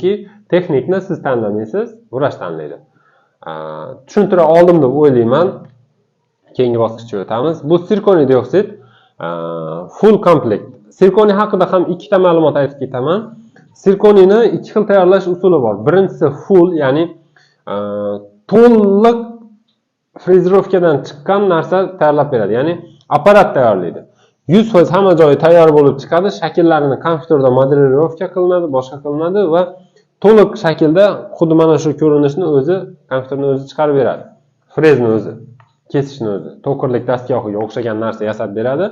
Chunki texnikni siz tanlamaysiz, vrach tanlaydi. Tushuntira oldim deb o'ylayman. Keyingi bosqichga o'tamiz. Bu sirkoniy dioksid full komplekt. Sirkoniy haqida ham ikkita ma'lumot aytib ketaman. Sirkoniyni ikki xil tayyorlash usuli bor. Birinchisi full, ya'ni to'liq фрезеровка dan chiqqan narsa tayyorlab beradi, ya'ni apparat tayyorlaydi. 100% hamma joyi tayyor bo'lib chiqadi, shakllarini kompyuterda моделировка qilinadi, boshqa qilinadi va to'liq shaklda xuddi mana shu ko'rinishni o'zi kompyuterni o'zi chiqarib beradi. Frezni o'zi, kesishni o'zi, токарь lik dastgohiga o'xshagan narsa yasab beradi.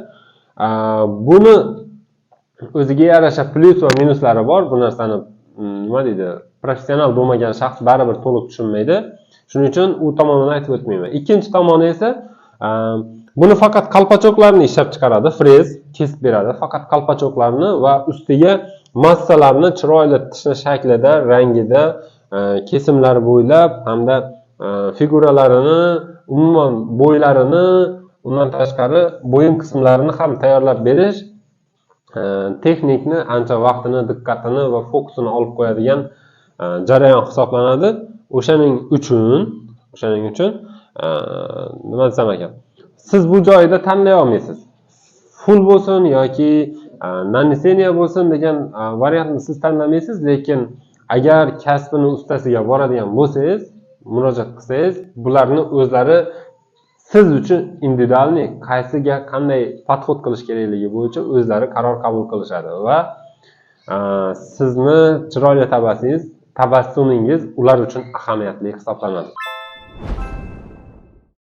Buni o'ziga yarasha plyus va minuslari bor. Bu narsani nima deydi, professional bo'lmagan shaxs baribir to'liq tushunmaydi. Shuning uchun u tomonini aytib o'tmayman. Ikkinchi tomoni esa buni faqat колпачок larni ishlab chiqaradi, frez kesib beradi. Faqat колпачок larni va ustiga massalarni chiroyli tishni shaklida, rangida, kesimlar bo'ylab hamda figuralarini, umuman bo'ylarini, undan tashqari bo'yin qismlarini ham tayyorlab berish texnikni ancha vaqtini, diqqatini va fokusini olib qo'yadigan jarayon hisoblanadi. O'shaning uchun nima desam ekan, siz bu joyida tanlay olmaysiz. Full bo'lsin yoki нанесение bo'lsin degan variantni siz tanlamaysiz, lekin agar kasbini ustasiga boradigan bo'lsangiz, murojaat qilsangiz, bularni o'zlari siz uchun индивидуальный qaysiga qanday подход qilish kerakligi bo'yicha o'zlari qaror qabul qilishadi va sizni chiroyli tabassumingiz ular uchun ahamiyatli hisoblanadi.